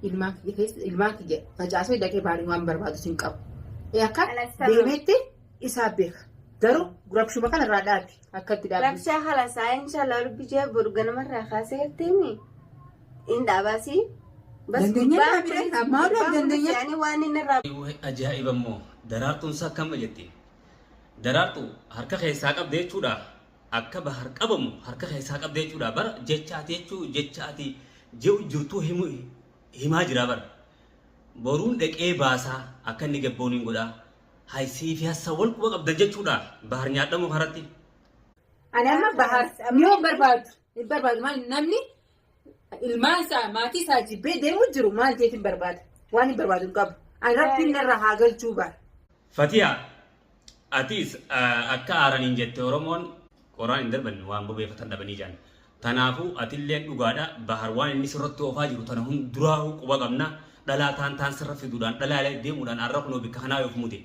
Ilmaan kiyya keessa ilmaan kiyya facaasee dhaqee baariin waan barbaadu sin qabu. Akka Alastama. deemetti isaa beeka. Garuu rabshuma kana irraa dhaabi akka itti dhaabbi. Rabshaa halasaa inshallah rabbi jee boru ganamarraa kaasee jetteemi hin dhaabaasi. Bas Dandeenya gurbaan dhaabire, kunis- ammaa gurbaan kunis dandeenya. yaani waan inni irraa Ajaa'iba immoo daraartuun isaa akkam jetti. Daraartu harka keessaa qabda jechuudha. Akka bahar qabamu harka keessaa qabda jechuudha. Bara jecha ati jechuu jecha ati je'u jirtuu himu himaa jira bara. Boruun dhaqee baasaa akka inni gabboon hin godhaa. Hay sii fi hassa wal quba qabdan jechuudha. Bahar nyaadhamu karatti. Ani amma bahar yoo barbaadu hin barbaadu maal namni ilmaan isaa maatii isaa jibbee deemu jiru maal jeetiin barbaada waan hin barbaadu hin qabu. Ani rabbiin narra haa galchuu bara. Fatiya atis akka aaraniin jette Oromoon qoraan hin darban waan bobeeffatan dhabanii jedhan. Tanaafuu atilleen dhugaadha Bahar waan inni sirratti oofaa jiru tana hunduraahuu quba qabna dhalaa taan taan sirra fiduudhaan dhalaa deemuudhaan arra kunoo bikka kanaa yoo mute.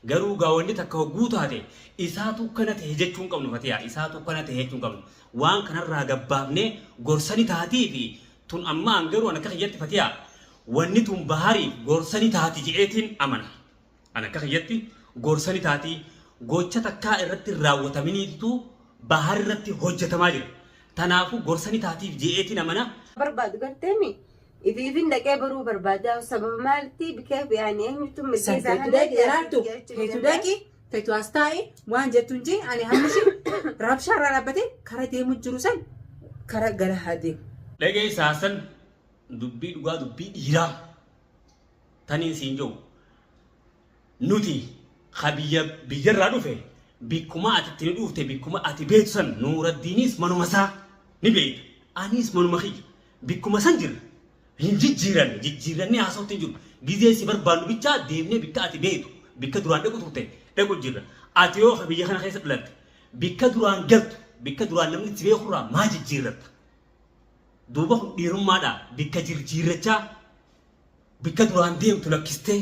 Garuu gaa wanni takka hogguu taate isaatu kana ta'e jechuu hin qabnu Fatiya isaatu kana ta'e jechuu hin qabnu. Waan kanarraa gabbaafnee gorsani taatii fi tun amma an garuu an akka kiyyatti Fatiya wanni tun Bahariif gorsani taati je'eetiin amana. An akka kiyyatti gorsa ni taati. Gocha takkaa irratti hin raawwataminiitu Bahar irratti hojjetamaa jira. Tanaafuu gorsa ni taatiif je'eetiin amana. Barbaadu garteemi ifiifin dhaqee baruu barbaada sababa maalitti bikeef yaani eenyutu mirga San isaa feetu dhaqi daraartu feetu dhaqi feetu as taa'i waan jettu hin jee ani hamma ishii rabshaa irraa dhaabbatee kara deemu jiru san kara gara haa deemu. Dhageessa Hassan dubbii dhugaa dubbii dhiiraa taniin siin jiru nuti ka biyya biyyarraa dhufe bikkuma ati itti ni dhuufte bikkuma ati beektu san Nuuraddiinis manuma isaa ni beekta anis manuma kiyya bikkuma san jirra hin jijjiiranne jijjiirannee haasawutti hin jiru gizee si barbaannu bichaa deemnee bikka ati beektu bikka duraan dhaqu turte dhaqu jirra ati yoo ka biyya kana keessa dhalatte bikka duraan galtu bikka duraan namni si beekurraa maa jijjiirratta duuba kun dhiirummaadha bikka jirjiirrachaa Bikka duraan deemtu lakkistee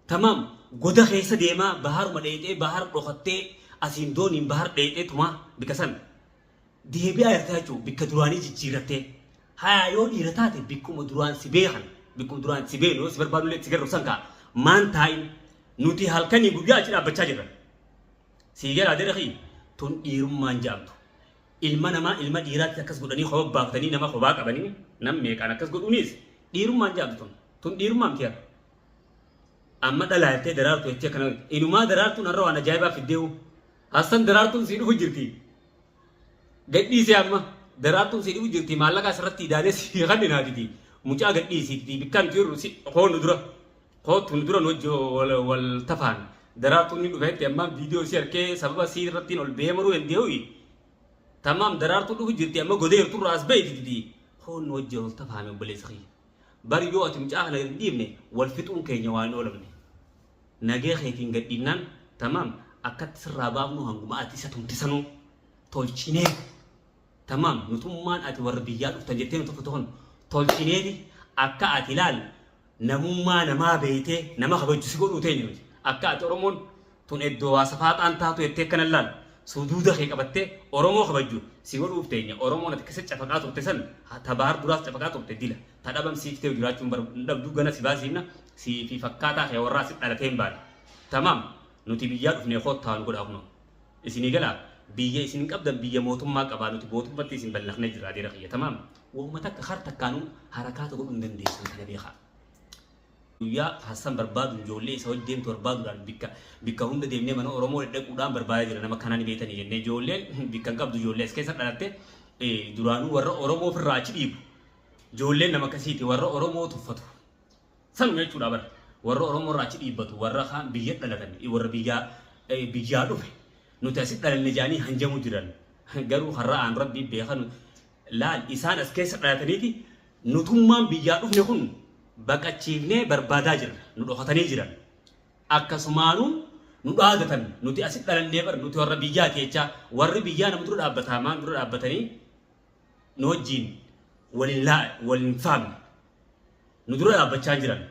tamaam goda keessa deemaa baharuma dheeyxee bahar dhokattee asiin dooniin bahar dheeyxee tumaa bikka san deebi'aa jirta jechuun bikka duraanii jijjiirrattee haya yoo dhiira taate bikkuma duraan si beekan bikkuma duraan si beeknu yoo si barbaadullee si garru san kaa maan taa'in nuti halkanii guyyaa achi dhaabbachaa jirra sii galaa dere tun dhiirummaan jaamtu Ilma namaa ilma dhiiraatti akkas godhanii koba baafatanii nama kobaa qabanii nam meeqaan akkas godhuunis dhiirummaan jaamtu tun. Tun dhiirummaa miti yaa. Amma dhalaa jettee daraartu jettee akkana inumaa daraartuun har'a waan ajaa'ibaa fiddeewu. Hassan daraartuun sii dhufu jirti. Gadhiisee amma daraartuun sii dhufu jirti maallaqa asirratti idaanee sii kanninaatiti. Mucaa gadhiisiiti bikkaan jiru si koonu dura. Koottu nu dura nu wajji wal wal tafaan. Daraartuun ni dhufeetti amma viidiyoo isii arkee sababa sii irrattiin ol ba'ee maruu dandee'uyi. Tamaam daraartuun dhufu jirti amma godeertu irraa as ba'e dididi. Koon nu wajji wal tafaame obboleessa kiyya. Bari yoo ati mucaa kana gad dhiifne wal fixuun keenya waan hin oolamne. Nagee keetiin gad dhiifnaan tamaam akkatti sirraa baafnu hanguma ati isa tumte sanuu tolchinee. Tamaam nutummaan ati warra biyyaa dhuftan jettee nu tuffatu kun tolchineeti akka ati ilaal namummaa namaa beeytee nama kabajju si godhuu teenya nuti. Akka ati Oromoon tun eddoo waa safaaxaan taatu jettee akkana laal suduuda kee qabattee Oromoo kabajju si godhuuf teenya. Oromoon ati keessa cafaqaa turte san ta bahar duraas cafaqaa turte dila ta dhabamsiiftee jiraachuu hin dhabdu gana si baasiifna sii fi fakkaataa kee warraa si dhalatee hin baane. Tamaam nuti biyyaa dhufnee koottaa nu godhaa kunoo. Isinii galaa? Biyya isin hin qabdan biyya mootummaa qabaa nuti mootummatti isin ballaqnee jirra adeera kiyya tamaam wahuma takka kar takkaanuu harakaata godhuu hin dandeessan kana beekaa. Guyyaa Hassan barbaadu ijoollee isa hojii deemtu barbaaduudhaan bikka bikka hunda deemnee mana Oromoo dhadhaquudhaan barbaadaa jira nama kanaa ni beektanii jennee ijoolleen bikka hin qabdu ijoollee as keessa dhalatte duraanuu warra Oromoo ofirraa achi dhiibu ijoolleen nama akkasiiti warra Oromoo tuffatu. Sanuma jechuudha bara. Warra Oromoo irraa achi dhiibbatu, warra kaan biyya dhalatan, warra biyyaa biyyaa dhufe. Nuti asitti dhalanne jedhanii hanjamu jiran. Garuu har'aan Rabbii beekan laal isaan as keessa dhalataniiti nutummaan biyyaa dhufne kun baqachiifnee barbaadaa jirra. Nu dhokatanii jiran. Akkasumaanuu nu dhaadatan nuti asitti dhalannee bar nuti warra biyyaati jechaa warri biyyaa nama dura dhaabbataa maan dura dhaabbatanii nu wajjiin walin laa walin faamne. Nu dura dhaabbachaa jiran.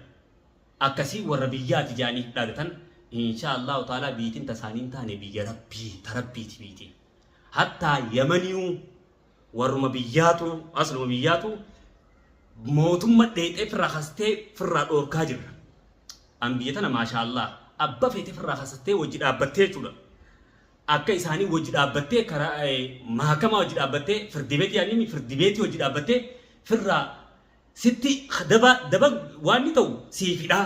Akkasii warra biyyaati jedhanii dhaadatan insha Allahu ta'ala biitin tasaanii hin taane biyya rabbii ta rabbiiti biitiin. Hattaa yamaniyuu warruma biyyaatu asluma biyyaatu Mootumma dheexee firraa kastee firraa dhoorkaa jirra. An biyya tana maashaallah abba feete firraa kasastee wajji dhaabbattee jechuudha. Akka isaanii wajji dhaabbattee karaa mahakamaa wajji dhaabbattee firdi beetii yaadni firdi beetii wajji dhaabbattee firraa sitti daba daba waan ni ta'u siifidha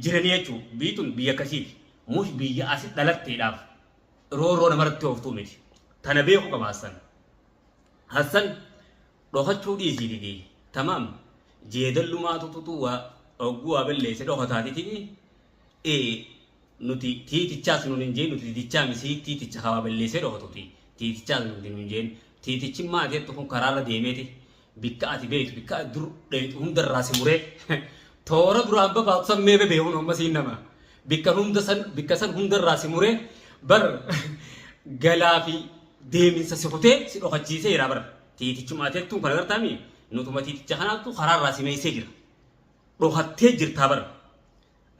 jiranii jechuudha. Biyyi tun biyya akkasiiti. Mush biyya asi dhalatteedhaaf roorroo namarratti ooftuu miti. Tana beeku qaba Hassan. Hassan dhokachuu dhiisiititi. Tamaam jeedallumaatu tutu waa ogguu waa balleesse dhokataatitini ee nuti tiitichaas nun hin jeen nuti tiitichaa misii tiiticha haa waa balleessee dhokatuti. Tiitichaas nuti nun jeen tiitichi maati jettu kun karaarra deemeeti bikka ati beektu bikka ati dur dheeyxu hundarraa si muree toora duraan babaatu san mee bebeehuun amma siin nama bikka hunda san bikka san hundarraa si muree bar galaa fi deeminsa si kutee si dhokachiisee jira bar tiitichuma ati jettuun kana gartaami nutuma tiiticha kanaattu karaarraa si meeysee jira dhokattee jirtaa bar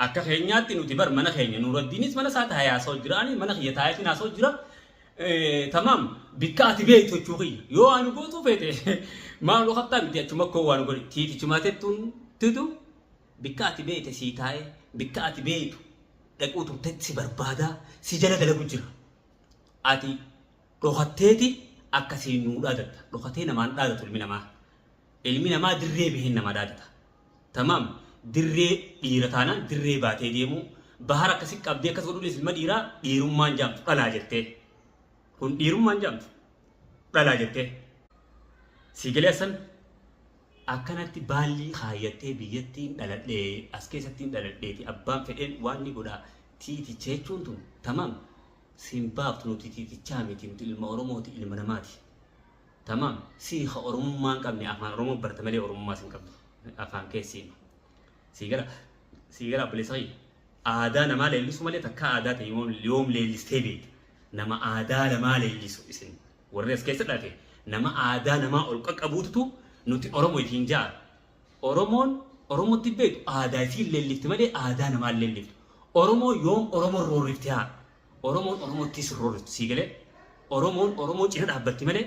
Akka keenyaatti nuti bar mana keenya Nuuraddiinis mana isaa taa'ee haasa'u jira ani mana kiyya taa'eetiin haasa'u jira. Tamaam bikka ati beektu jechuu kiyya yoo ani gootuu feete maal dhokattaa miti achuma koo waan godhe tiitichuma tettuun titu bikka ati beekte sii taa'ee bikka ati beektu dhaquu turtetti si barbaadaa si jala dalagu jira. Ati dhokatteeti akkasiin nuu dhaadatta dhokatee namaan dhaadatu ilmi namaa. Ilmi namaa dirree baheen nama dhaadata. Tamaam dirree dhiira taanaan dirree baatee deemuu bahar akkasi qabdee akkas godhuunis ilma dhiiraa dhiirummaan jaamtu dhalaa jettee. Kun dhiirummaan jaamtu dhalaa jettee. Sii galee Hassan akkanatti baallii kaayyattee biyyattiin dhaladhee as keessattiin dhaladheeti abbaan fedheen waan ni godhaa tiiticha jechuun tun tamaam siin baaftu nuti tiitichaa miti nuti ilma Oromooti ilma namaati. Tamaam sii ka oromummaa hin qabne afaan oromoo barta malee oromummaa sin qabdu afaan kee siima. Sii gala sii gala obboleessa kiyya. Aadaa namaa leellisu malee takkaa aadaa ta'e yoom yoom leellistee beekta. Nama aadaa namaa leellisu isin warri as keessa dhalate nama aadaa namaa ol qaqqabuututu nuti oromo ifiin ja'a. Oromoon Oromootti beektu aadaa isiin leellifti malee aadaa namaa hin leelliftu. Oromoo yoom Oromoon roorrifti haa. Oromoon Oromootti sin roorriftu sii galee Oromoon Oromoo cina dhaabbatti malee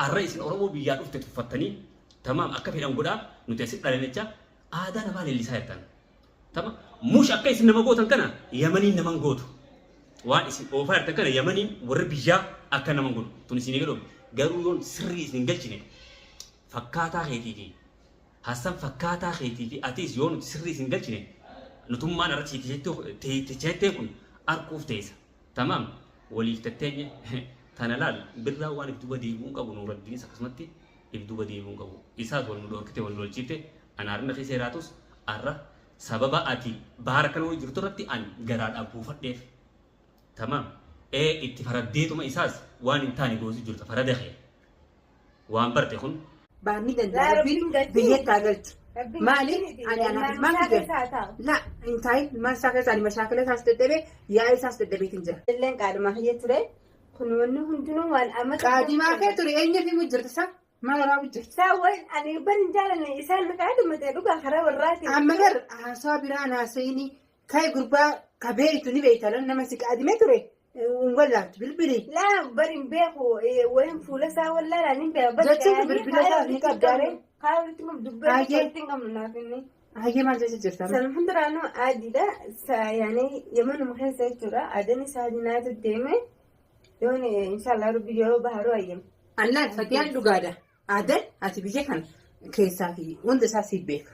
arra isin Oromoo biyyaa dhufte tuffattanii tamaam akka fedhan godhaa nuti asitti dhalanne jecha aadaa namaa leellisaa jirtan. Tama mush akka isin nama gootan kana Yamaniin naman gootu. Waan isin oofaa jirtan kana Yamaniin warri biyyaa akka naman godhu tun isin galu garuu yoon sirrii isin hin galchine fakkaataa keetii fi Hassan fakkaataa keetii fi atiis yoo nuti sirrii isin galchine nutummaan irra tiichattee kun arkuuf teessa. Tamaam waliif tatteenye tana laal birraa waan if duba deebi'uun qabu Nuuraddiinis akkasumatti if duba deebi'uun qabu. Isaas wal nu dhorkite wal nu lolchiifte an arna keessa jiraatus arra sababa ati baara kana wal jirtu irratti an garaadhaa buufadheef. Tamaam ee itti faraddeetuma isaas waan hin taane goosu jirta farada kee. Waan barte kun. Baanni Laa danda'a rabbiin rabbiin galchuu. biyyatti haa galchu. Rabbiin Maali galchuu miti. ani anaaf Ilmaan ilmaan isaa kiyya. keessa haa taa'u. La hin taa'in ilmaan isaa keessa ani mashaakila isaas dadhabee yaa'ii isaas dadhabeetiin jira. Illeen qaaduma kiyya ture. Kun wanni hundinuu waan amma Qaadimaa kee ture eenyuuf himu jirta sa? Maal waraabu jirta? Isaan waan ani ban hin jaalanne isaan qaaduma ta'e dhugaa karaa warraati. Amma gar haasawa biraan haasa'ini kai gurbaa ka beektu ni beekta lan nama si qaadimee ture hin wallaattu bilbili. Laa bar hin beeku wayin fuula isaa wallaalaa ni beeka. Bar Jechuun bilbila isaa ni qabdaare. Kaa walitti qabnu dubbii Hayyee. walitti hin qabnu naaf inni. Hayyee maal jecha jirta? San hundiraanuu adiidha. Yaani yamanuma keessa jechuudha. Aadaan isaa adinaatu deeme. Yoon inshaallah rabbi yeroo baharuu ayyam. Allaan fatiyaan dhugaadha. Aadan ati biyya kana keessaa fi hunda isaa siif beeka.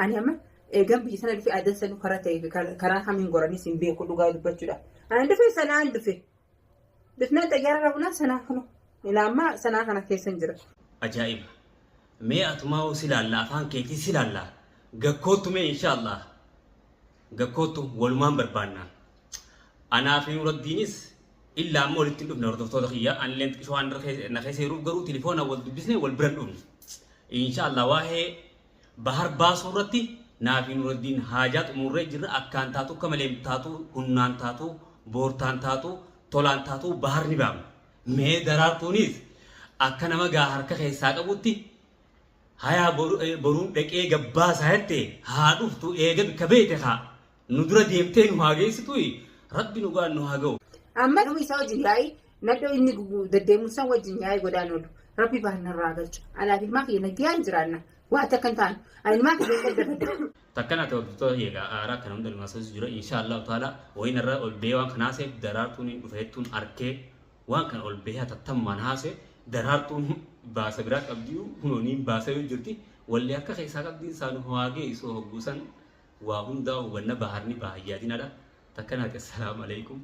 Ani amma eegan biyya sana dhufe aadan sanuu karaa ta'ee fi karaa kamiin goranis hin beeku dhugaa dubbachuudha. Ani dhufe sanaan dhufe. Dhufnaan xayyaara rafunaan sanaa kanu. Ilaa ammaa sanaa kana keessa hin jira. Ajaa'iba! Mee atumaa hoo si laalla afaan keetii si laalla gakkoottu mee inshaallah gakkoottu walumaan barbaanna. Anaa fi Nuraddiinis illaa amma walitti hin dhufne hordoftoota kiyya anilleen xiqqishoo waan na keessa jiruuf garuu tilifoonaan wal dubbisne wal bira hin dhufne. Inshaallah waa'ee bahar baasuu irratti naa fi Nuraddiin haajaa xumurree jirra akkaan taatu akka malee taatu humnaan taatu boortaan taatu tolaan taatu bahar ni baafna. Mee daraartuunis akka nama gaa harka keessaa qabutti hayaa boruun dhaqee gabbaasaa jette haa dhuftu eega bikka beete haa Nu dura deemtee nu haa geessituyi rabbi nu gaan nu haa ga'u. Amma dhuma isaa wajjin yaa'ii nadhoo inni deddeemuun san wajjin yaa'ii godhaan oolu. Rabbi baannarraa galchu. Anaaf ilmaan kiyya nagayaan jiraanna. Waa takka hin taanu. Ani ilmaan kiyya hin daddafadhu. Takkana ta'e hordoftoota egaa aaraa kana hunda numaasas jira insha Allahu taala wayin irra ol bee waan kana haasee daraartuun dhufeettuun arkee waan kana ol bee hatattammaan haase daraartuun baasa biraa qabdii hunooniin baasa yoo jirti walli harka keessaa qabdiin saanu hawaagee isoo hogguusan waa hundaa hubanna baharni baayyaadinadha. Takkana ta'e assalaamu alaikum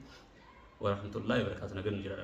warahmatullahi wabarakatuh nagannu jira.